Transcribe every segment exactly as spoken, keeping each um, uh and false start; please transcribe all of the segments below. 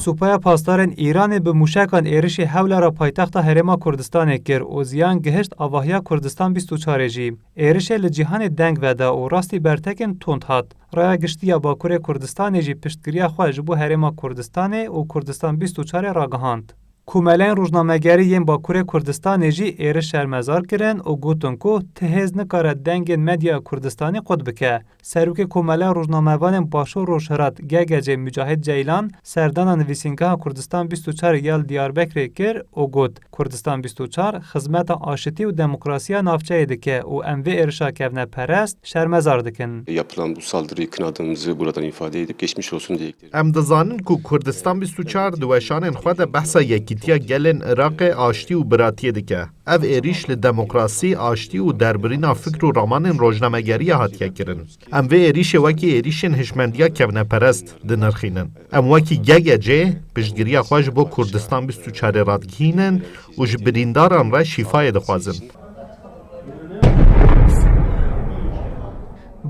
Supaya Pasdarên Îranê bi mûşekan êrişê Hewlêra paytexta Herêma Kurdistanê kir û ziyan gihişt avahiya Kurdistan bîst û çar ê jî. Êrişê li cîhanê deng veda û rastî bertekên tund hat. Raya Giştî ya Bakurê Kurdistanê jî piştgiriya xwe ji bo Herêma Kurdistanê û Kurdistan bîst û çar ê ragihand. Komeleyên rojnamegerî yên Bakurê Kurdistanê jî êriş şermezar kirin û gotin ku ti hêz nikare dengên medyaya Kurdistanê qut bike. Serokê Komeleya Rojnamevanên Başûr Rojhilat, G G C, Mucahid Ceylan, serdana nivîsîngeha Kurdistan bîst û çar ya li Diyarbekirê kir û got, Kurdistan bîst û çar xizmeta aşitî û demokrasiya navçeyê dike û em vê êrişa kevneperest şermezar dikin. Yapılan bu saldırıyı kınadığımızı buradan ifade edip geçmiş olsun dileklerimizi Em dizanin ku Kurdistan bîst û çar di weşanên xwe de behsa yekîtiya gelên Iraqê, aştî û biratiyê dike. Ev êrîş li demokrasî, aştî û derbirîna fikr û ramanên rojnamegeriya hatiye kirin. Em vê êrîşê wekî êrîşên hişmendiya kevneperest dinirxînin. Em wekî G G C piştgiriya xwe ji bo Kurdistan bîst û çar ê radigihînin û ji birîndaran re şîfayê dixwazin.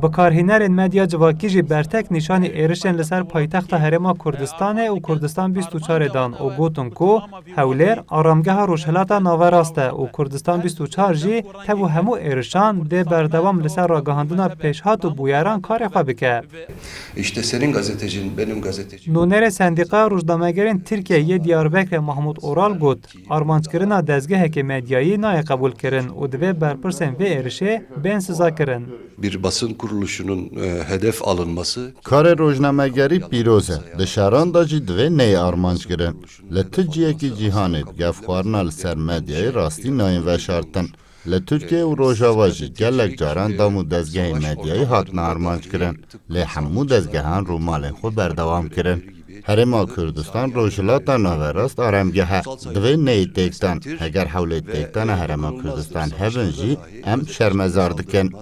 Bikarhênerên medya civakî jî bertek nîşanî êrişên li ser paytexta Herêma Kurdistanê û Kurdistan bîst û çar ê dan û gotin ku Hewlêr aramgeha Rojhilata Naverast e û Kurdistan bîst û çar jî tev û hemû êrişan dê berdewam li ser ragihandina pêşhat û bûyeran karê xwe bike. İşte senin gazetecin, benim gazetecim. Nûnerê Sendîqaya Rojnamegerên Tirkiyeyê yê Diyarbekirê Mahmut Oral got, armanckirina dezgehekê medyayî nayê qebûlkirin û divê berpirsên vê êrişê bên sizakirin. Bir basın kuruluşunun, e, hedef alınması Karê rojnamegerî pîroz e. Di şeran de jî divê neyê armanc kirin. Li tu ciyekî cîhanê di gefxwarina li ser medyayê rastî nayên veşartin. Li Tirkiye û Rojava jî gelek caran dam û dezgehên medyayî hatine armanc kirin. Lê hemû dezgehan rûmalên xwe berdewam kirin. Herêma Kurdistan Rojhilata Naverast aramgeh e. Divê neyê têkdan. Heger hewlê têkdana Herêma Kurdistan hebin jî em şermezar dikin.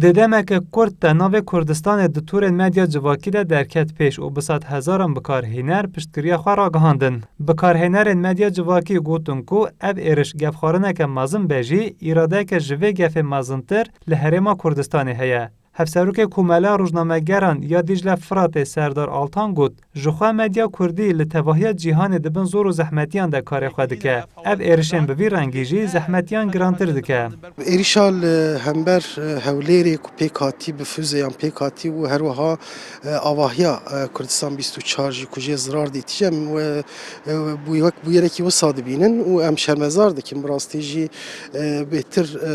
Di demeke kurt de navê Kurdistanê di torên medya civakî de derket pêş û bi sed hezaran bikarhêner piştgiriya xwe ragihandin. Bikarhênerên medya civakî gotin ku ev êriş gefxwarineke mezin be jî, îradeyeke ji vê gefê mezintir li Herêma Kurdistanê heye. Hevserokê Komeleya Rojnamegeran ya Dîcle Firatê Serdar Altan got, Ji xwe medya kurdî li tevahiya cîhanê di bin zor û zehmetiyan de karê xwe dike. Ev êrişên bi vî rengî jî zehmetiyan girantir dike. Êrişa li hember, e, Hewlêrê ku pêk hatî, bi füzeyan pêk hatî û her wiha, e, avahiya, e, Kurdistan bîst û çar jî ku jê zirar dîtî, em we, e, bû-, wek bûyerekî wisa dibînin û em şermezar dikin. Bi rastî jî, e, bêtir, e,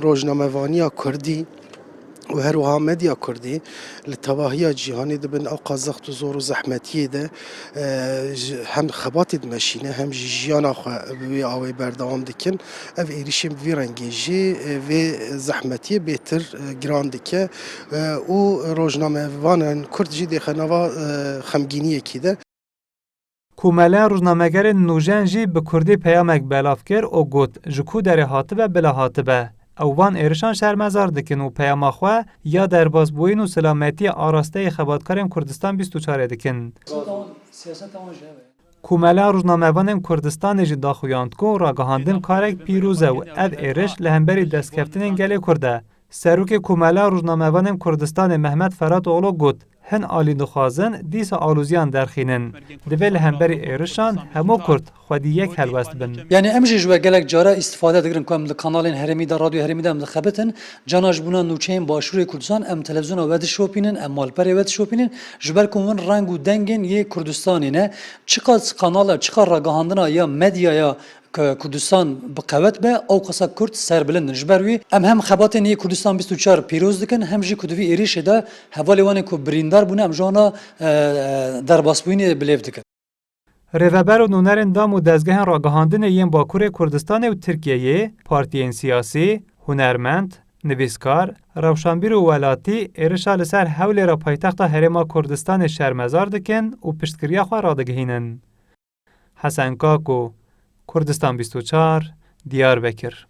rojnamevaniya kurdî û her wiha medya kurdî li tevahiya cîhanê di bin ewqa zext û zor û zehmetiyê de, e, ji, hem xebatê dimeşîne hem jî jiyana xwe bi wê awê berdewam dikin. Ev êrîşên bi vî rengê jî, e, vê zehmetiyê bêtir, e, giran dike, e, û rojnamevanên kurd jî dêxe nava, e, xemgîniyekî de. Komeleya Rojnamegerên Nûjen jî bi kurdî peyamek belav kir û got, Ji ku derê hatibe bila hatibe. Ew van êrişan şermezar dikin û peyama xwe ya derbasbûyîn û silametiyê arasteyê xebatkarên Kurdistan bîst û çar ê dikin. Komeleya Rojnamevanên Kurdistanê jî daxuyand ku ragihandin karek pîroz e û ev êriş li hemberî destkeftinên gelê Kurd e. Serokê Komeleya Rojnamevanên Kurdistanê Mehmet Feratoğlu got, Hin alî dixwazin dîsa alûziyan derxînin. Divê li hemberî êrişan hemû Kurd xwedî yek helwest bin. Yanî em jî ji we gelek cara îstifade digirin ku em li kanalên herêmî de, radyoya herêmî de em dixebitin. Cana ji bona nûçeyên Başûrê Kurdistan em televîzyona we dişopînin, em malperê we dişopînin. Ji ber ku hûn reng û dengên yê Kurdistanê ne. Çiqas kanala, çiqas ragihandina ya medyaya K-, Kurdistan bi qewet be, ew qasa Kurd serbilind in. Ji ber wî em hem xebatên yê Kurdistan bîst û çar pîroz dikin, hem jî ku di vî êrîşê de hevalê wan ê ku birîndar bûne, em ji wana, e, e, derbasbûyînê bilêv dikin. Rêveber û nûnerên dam û dezgehên ragihandinê yên Bakurê Kurdistanê û Tirkiyeyê, partiyên siyasî, hunermend, nivîskar, rewşanbîr û welatî êrişa li ser Hewlêra paytexta Herêma Kurdistanê şermezar dikin û piştgiriya xwe radigihînin. Hesen Kako, Kurdistan bîst û çar, Diyarbekir.